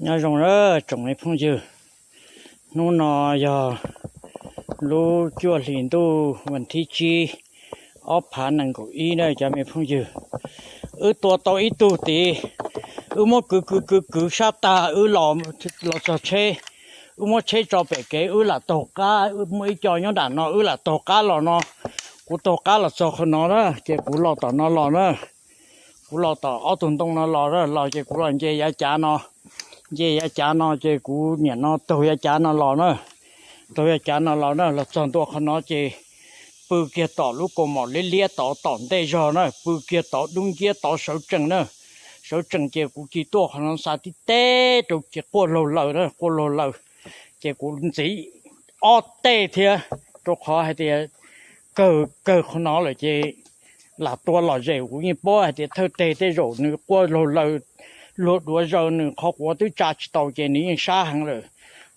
Nyob zoo na tsoom me phooj ywg, hnub no yog lub cuaj hlis ntuj vas thib tsib, ob phav nees nkaum ib na cov me phooj ywg. Wb tua tau ib tug tid, wb muab kwv kwv kwv kwv sab tag wb los txog tsheb, wb muab tsheb tso pem kev wb lam taug qab, muaj ib co nyob nram no wb lam taug qab los no. Kuv taug qab los txog qhov no na ces kuv los tom no los na. Kuv los tom ob tug ntoo no los na, los ces kuv los nce yav cav no, nce yav cav no ces kuv niam no taug yav cav no los na. Taug yav cav no los na, los txog ntua qhov no ces pw kiag tom lub kaus mom liab liab tod tom ntej zog na, pw kiag tod dub nciab tod sawv tsees na. Sawv tsees ces kuv cia tuaj qhov no xa tib teb rau ces quaj laug lawm na, quaj laug lawm. Ces kuv ntxiv ob tej thiab, rau qhov hais tias kawg kawg qhov no lawm ces lam tua lom zem, kuv yeej paub hais tias thawj teg tej zaum nws quaj laug lawm, luag duav zaws nws qhov quav twb tsa tsis tau ces nws yeej sab heev lawm.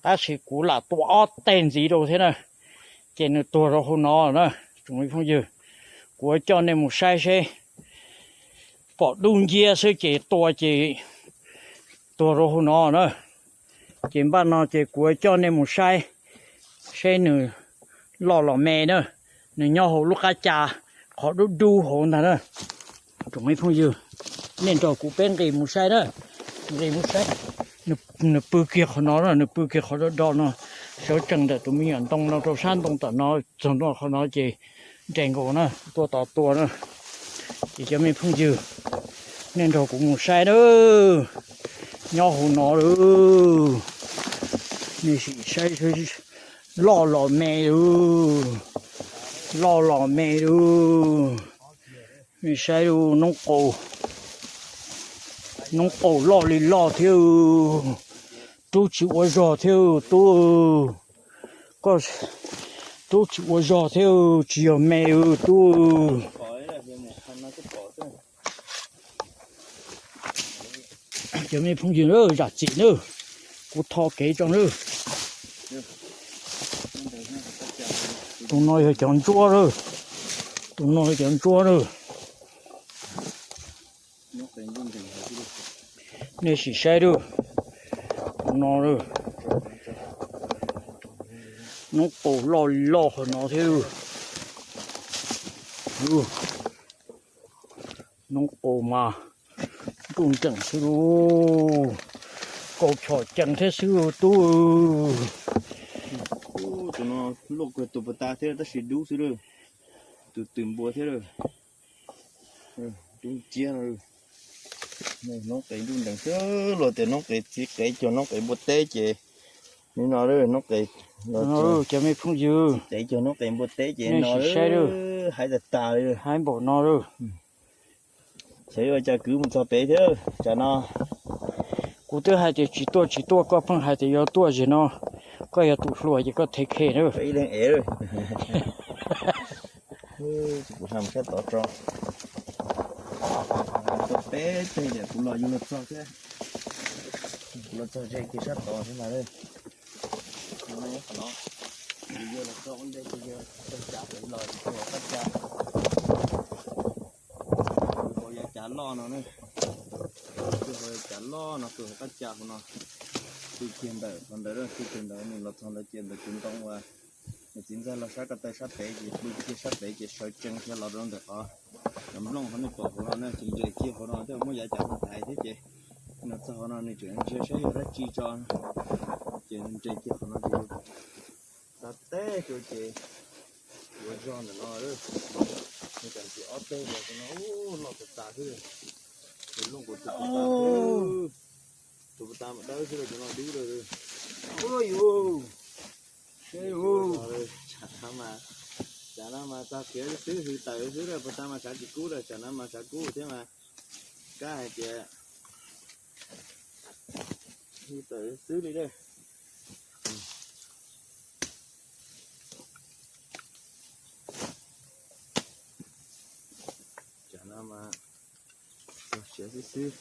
Tab sis kuv lam tua ob teg ntxiv rau thiab na, ces nws tuag rau hauv no na. Tsoom me phooj ywg, kuv coj nej mus saib seb, pom dub nciab xwb ces tua ces tuag rau hauv no na. Ces npaj no ces kuv coj nej mus saib seb nws loj los me na. Nws nyob hauv lub qab ca qhov dub dub hauv ntag na. Tsoom me phooj ywg, nej nrog kuv peb nqis mus saib na, nqis mus saib. Nws pw kiag qhov no na, nws pw kiag qhov do do no, sawv tsees ntawm tus me nyuam ntoo no rau sab ntoo tom no, txog ntua qhov no ces nres nkaus na, tuaj tos tua na. Ces cov me phooj ywg, nej nrog kuv mus saib na, nyob hauv no lawm, nej sim saib, loj los me lawm, loj los me lawm. Nej saib lub noob qaus, noob qaus loj li loj thiab, rub tsis ua zog thiab tub, koj rub tsis ua zog thiab, tsis yog me tub. Cov me phooj ywg, zam txim nawb, kuv tho kev tso nawb. Tus no yog cov ntsuab lawm, tus no yog cov ntsuab lawm. Nej sim saib lawm, tus no lawm, noob qaus loj li loj qhov no thiab. Noob qaus mas nruj nreem xwb lauj, kaus chom cees thiab xwb tub. Tus no luaj kuj tus pas tas thiab tab sis dub xwb lawm, tus twm npua thiab lawm. Dub nciab no, noob qes nruj nreem xwb, luag tias noob qes txiv qev cuag noob qes npua teb ces nim no noob qes, cov me phooj ywg, txiv qev cuag noob qes npua teb ces no saib, haib tas tas li, haib npaum no lawm. Xyov yuav ua cas kwv mus txog pem thiab tsam no. Kuv twb hais tias tsis tuaj tsis tuaj, koj pheej hais tias yuav tuaj, zaum no koj yog tus hluas ces koj thev khe na. Ib leeg ev lawm. Kuv hla mus sab tod tso. Tuaj peb teg tias kuv los yug los txog thiab. Kuv los txog ze kiag sab tod thiab mas. Qhov no, yus yog los txog ua ntej ces yog txog cav pem los txog qab ca. Hauv yav cav loj no na, hauv yav cav loj no, hauv qab ca hauv no, pw kiag ntawm qhov ntawd, pw kiag ntawd nws los txog ntawd ces ntawm tus ntoo uas nws txiv ntxawg los sab ko taw sab pem ces pw kiag sab pem ces sawv tsees kiag los rau ntawm qhov cov nplooj qhov nej pom hauv no na, ces nres kiag hauv no thiab muab yav cav no thaiv thiab ces los txog hauv no nws tseem ntsia saib yog dab tsi tso, ces nres kiag qhov no ces ta teb rau ces ua zog ntawm no, nws tam sim ob teg los no loj tas tas xwb. Tus loj kuv tus pas tas, tus pas tas mas dawb xwb, tus no dub lawm. Ua yuv, seb yuv, tsam no mas, tsam no mas txog khiav xwb hwj tawm xwb lawm, pas tas mas tshav tsis kub lawm, tsam no mas tshav kub thiab mas kab hais tias hwj tawm xwb li lawm. Tsam no mas txog siav xwb xwb.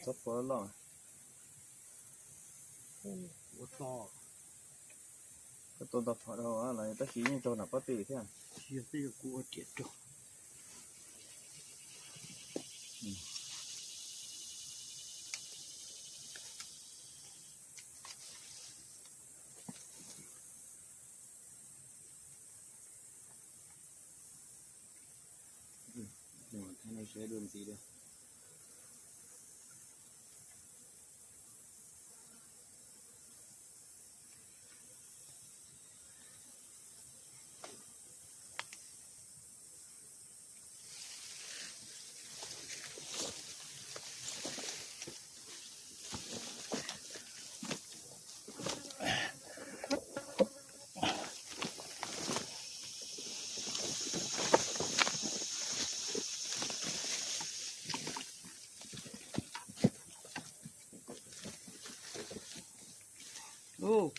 Txhob pua loj loj. Koj tua ntau phom dhau los tab sis yeej raug nram pob tw thiab. Yog tej zaum kuv ua riam raug.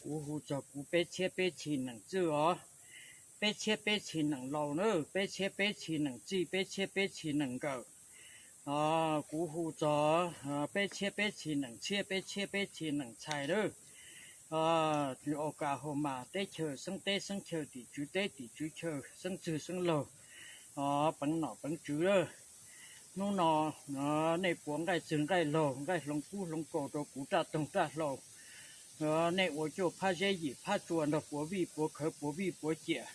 Kuv hu txog kuv peb txhiab peb txhis nees txwj os. Peb txhiab peb txhis nees laus na, peb txhiab peb txhis nees txij, peb txhiab peb txhis nees nkawm. Kuv hu txog peb txhiab peb txhis nees txhiab, peb txhiab peb txhis nees txhais na. Oklahoma teb chaws, xeeb teb xeeb chaw, tim tswv teb tim tswv chaw, xeeb txwg xeeb laug, peev nom peev tswv. Hnub no nej puav nqaij txwg nqaij laug, nqaij hloov kub hloov kaus rau kuv raj toog raj hlau. Nej ua cuaj phab zeb yim phab tsua nrog puav vij puav khawv puav vij puav ciam,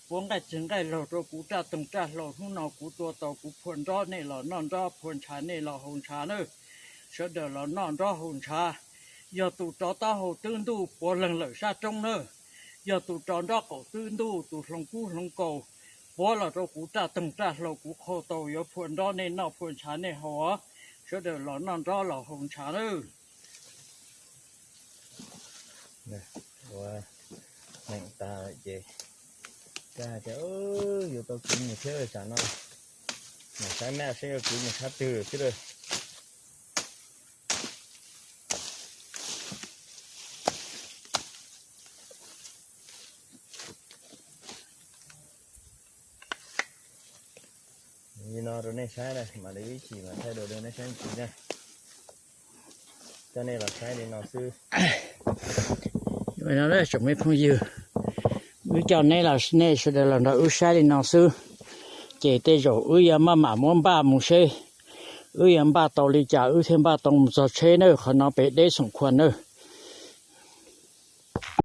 puav nqaij txwg nqaij laug rau kuv raj toog raj hlau. Hnub no kuv tua tau kuv phua nrob, nej los noj nrob, phua ntshav nej los haus ntshav na. Sawv daws los noj nrob haus ntshav. Yog tus rov taub hau twb ntuj puav leeg lawm sab roob na. Yog tus rov nrob qaum twb ntuj, tus hloov kub hloov kaus, puav los rau kuv raj toog raj hlau, kuv qhau tau yuav phua nrob nej noj phua ntshav nej haus os. Sawv daws los noj nrob los haus ntshav na. Ua neej tas lawm ces, kab tias yuav tau kwv mus thiab tsam no, mas saib maj seb yuav kwv mus sab twg xwb lawm. Li no rau nej saib na, mam li ib chim mas thaij dua rau nej saib ntxiv na. Coj nej los saib li no xwb. Tsoom me phooj ywg, wb coj neb los, nej sawv daws los nrog wb saib li no xwb. Ces tej zaum wb yuav maj mam muab npaj mus seb wb yuav npaj tau li cas wb thiaj npaj tau mus txog tsheb na. Qhov no pem deb xoom khuas na.